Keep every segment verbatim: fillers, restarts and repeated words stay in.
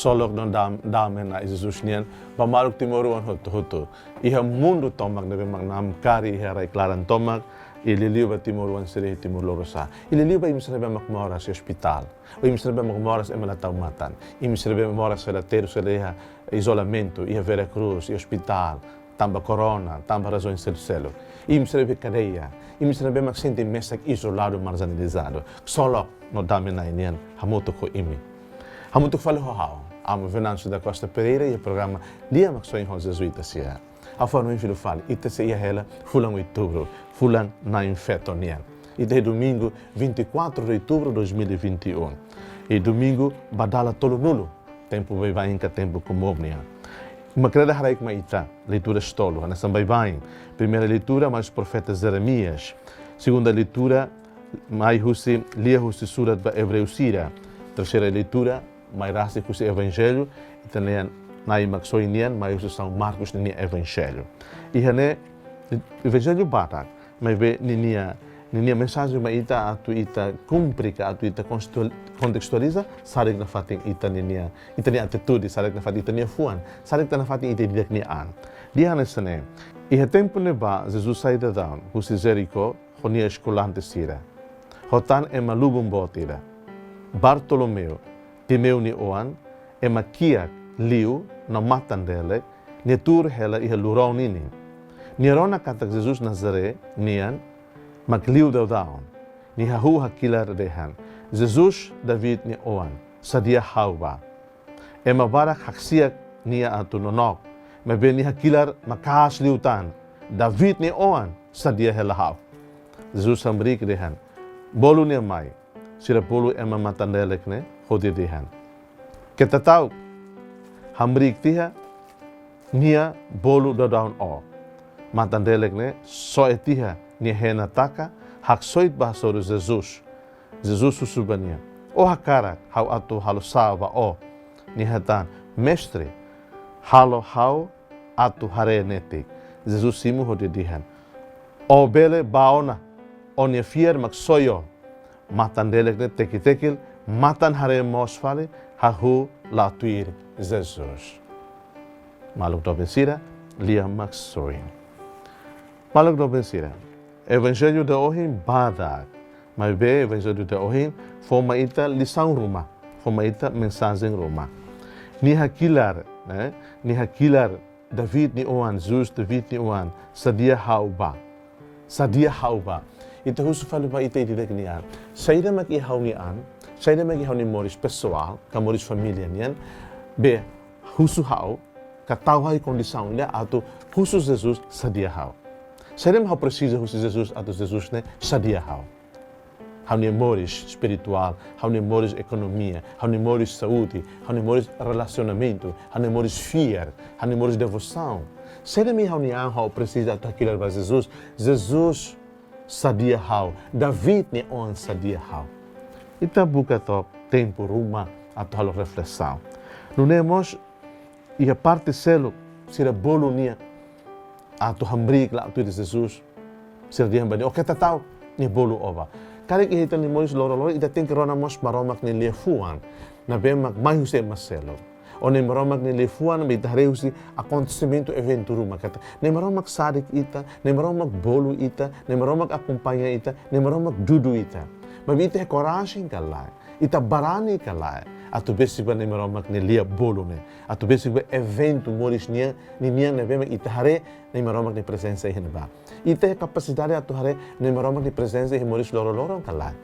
Ksolok no dam, dame Na'i Jesus nian ba maluk timoroan hotu-hotu. Iha mundu tomak ne'ebé mak namkari iha rai-klaran tomak, i liuliu ba timoroan sira iha Timor Lorosa'e. I liuliu ba imi sira ne'ebé mak moras iha ospitál. Ou imi sira ne'ebé mak moras ema la tau matan. Imi sira ne'ebé moras hela terus hela iha izolamentu, iha Vera Cruz, iha ospitál, tanba korona, tanba razaun seluk-seluk. Imi sira ne'ebé kadeia, imi sira ne'ebé mak sente mesak izoladu, marjinalizadu. Ksolok no dame Na'i nian hamutuk ho imi. Hamutuk fali ho ha'u, Amu Venâncio da Costa Pereira, iha programa Lia Maksoin ho Jezuita sira. Ha'u fó-hanoin fila fali, ita sei iha hela fulan Outubru, fulan Na'in-Feto nian. Ita iha domingu vinte e quatro de outubro de dois mil e vinte e um. I domingu ba dala tolunulu, tempu baibain ka tempu komún nian. Uma Kreda haraik mai ita leitura tolu, hanesan baibain. Primeira leitura mai husi profeta Jeremias. Segunda leitura mai husi, lia husi surat ba Ebreu sira. Terseira leitura mai rasik husi Evanjellu, ita-nia Na'i Maksoin nian, mai husi São Marcos ninia Evanjellu. Iha ne'e Evanjellu badak, maibé ninia, ninia mensajen mai ita atu ita kumpre ka atu ita konstu-, kontestualiza, sadik nafatin ita ninia, ita-nia atitude, sadik nafatin ita-nia fuan, sadik nafatin ita ida-idak nia an. Dehan hanesan ne'e: Iha tempu ne'ebá Jesus sai daudaun husi Jericó ho nia eskolante sira, ho tan ema lubun boot ida. Bartolomeu, Timeu nia oan, ema kiak liu no matan-delek, nia tuur hela iha lurón ninin. Nia rona katak Jesus Nazaré nian mak liu daudaun. Nia hahú hakilar dehan: Jesus, David nia oan, sadia ha'u bá. Ema barak haksi'ak nia atu nonook, maibé nia hakilar maka'as liután: David nia oan, sadia hela ha'u. Jesus hamriik dehan: Bolu nia mai. Sira bolu ema matan-delek ne'e hodi dehan: Keta ta'uk, hamriik tiha, nia bolu daudaun ó. Matan-delek ne'e soe tiha nia hena taka, haksoit bá hasoru Jesus. Jesus husu ba nia: Ó hakarak ha'u atu halo sá ba ó? Nia hatán: Mestre, halo ha'u atu haree netik. Jesus simu hodi dehan: Ó bele bá ona, ó-nia fiar mak soi ó. Matan-delek ne'e teki-tekil, matan haree moos fali, hahú la'o tuir Jesus. Maluk doben sira, Lia Maksoin. Maluk doben sira, Evanjellu ida ohin badak, maibé Evanjellu ida ohin fó mai ita lisaun ruma, fó mai ita mensajen ruma. Nia hakilar, ne'e? Nia hakilar: David nia oan, Jesus, David nia oan, sadia ha'u bá. Sadia ha'u bá. Ita husu fali ba ita ida-idak nia an. Saida mak iha ha'u-nia an, saida mak iha ha'u-nia moris pesoál, ka moris família nian, be husu ha'u, ka tau ha'u iha kondisaun ida atu husu Jesus sadia ha'u. Saida mak ha'u presiza husi Jesus atu Jesus ne'e sadia ha'u. Ha'u-nia moris espirituál, ha'u-nia moris ekonomia, ha'u-nia moris saúde, ha'u-nia moris relasionamentu, ha'u-nia moris fiar, ha'u-nia moris devosaun. Saida mak iha ha'u-nia an ha'u presiza atu hakilar ba Jesus: Jesus, sadia ha'u. David nia oan, sadia ha'u. Ita buka took tempu ruma atu halo reflesaun. Nune'e mós iha parte seluk, sira bolu nia atu hamriik la'o tuir Jesus. Sira dehan ba nia: Ó keta ta'uk, nia bolu ó bá. Karik iha ita-nia moris loroloron, ita tenke rona mós Maromak nia liafuan ne'ebé mak mai husi ema seluk. Ou Na'i Maromak nia liafuan ne'ebé ita haree husi akontesimentu, eventu ruma, katak Na'i Maromak sadik ita, Na'i Maromak bolu ita, Na'i Maromak akompaña ita, Na'i Maromak dudu ita. Maibé ita iha korajen ka lae, ita barani ka lae atu besik ba Na'i Maromak nia lia bolu ne'e, atu besik ba eventu moris nian, ninian ne'ebé mak ita haree Na'i Maromak nia prezensa iha ne'ebá. Ita iha kapasidade atu haree Na'i Maromak nia prezensa iha moris loroloron ka lae.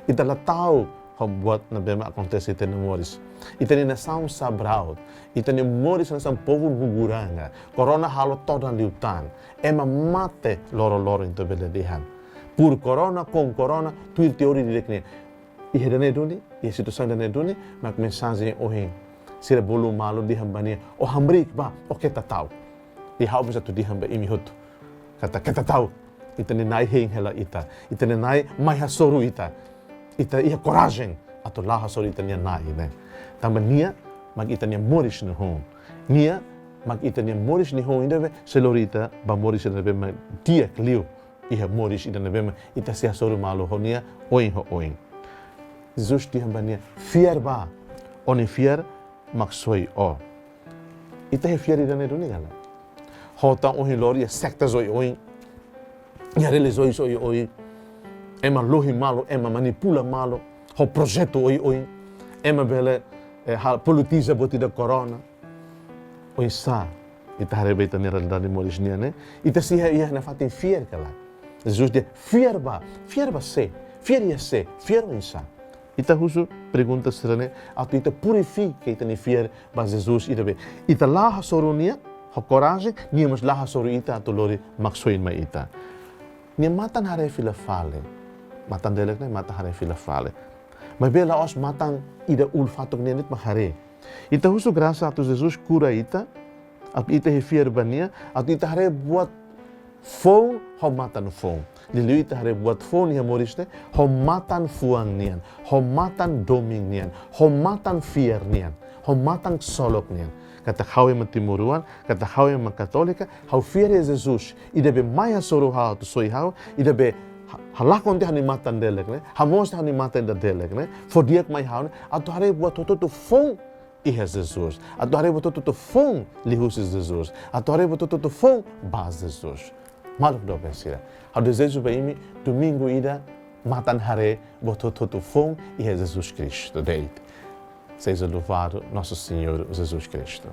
Ita la ta'uk ho buat ne'ebé mak akontese iha ita-nia moris. Ita-nia nasaun sabraut. Ita-nia moris hanesan povu nuguranga. Korona halo todan liután. Ema mate loroloron, ita bele dehan. Por korona, com korona, tuir teoria ida-idak nian. Iha ida-ne'e duni, iha situasaun ida-ne'e duni, mak mensajen ohin: Sira bolu malu dehan ba nia: Ó hamriik bá, ó keta ta'uk. I ha'u mós atu dehan ba imi hotu katak keta ta'uk. Ita-nia Na'i hein hela ita. Ita-nia Na'i mai hasoru ita. Ita iha korajen atu la'o hasoru ita-nia Na'i ne'e. Tanba nia mak ita-nia moris nia hun. Nia mak ita-nia moris nia hun ida ne'ebé sei lori ita ba moris ida ne'ebé mak di'ak liu. Iha moris ida ne'ebé mak ita sei hasoru malu ho nia oin ho oin. Jesus dehan ba nia: Fiar bá. Ó-nia fiar Maksoin ó. Ita iha fiar ida-ne'e duni ka lae? Ho tan ohin loron iha sektas oioin, iha relijiaun oioin, ema lohi malu, ema manipula malu, ho projetu oioin, ema bele, eh, halo politiza buat ida korona. Oinsá ita haree ba ita-nia realidade moris nian ne'e? Ita sei iha, iha nafatin fiar ka lae? Jesus dehan fiar ba, fiar ba sé, fiar iha sé, fiar oinsá? Ita husu pergunta sira-ne'e atu ita purifika ita-nia fiar ba Jesus ida be ita la hasoru nia ho korajen, nia mós la hasoru ita atu lori Maksoin mai ita. Nia matan haree fila fali. Matan delek ne'e matan haree fila fali. Maibé la'ós matan ida ulun-fatuk nian de'it mak haree. Ita husu grasa atu Jesus kura ita, atu ita iha fiar ba nia, atu ita haree buat foun ho matan foun. Liuliu ita haree buat foun iha moris ne'e ho matan fuan nian, ho matan domin nian, ho matan fiar nian, ho matan ksolok nian. Katak ha'u ema timoroan, katak ha'u ema katólika, ha'u fiar iha Jesus ida be mai hasoru ha'u atu soi ha'u, ida be ha-, halakon tiha ha'u-nia matan delek ne'e, hamoos tiha ha'u-nia matan ida delek ne'e, fó di'ak mai ha'u ne'e, atu haree buat hotu-hotu foun iha Jesus, atu haree buat hotu-hotu foun liuhusi Jesus, atu haree buat hotu-hotu foun ba Jesus. Maluk doben sira, ha'u dezeja ba imi domingu ida matan haree buat hotu-hotu foun iha Jesus Kristu de'it. Seja louvado nosso Senhor Jesus Cristo.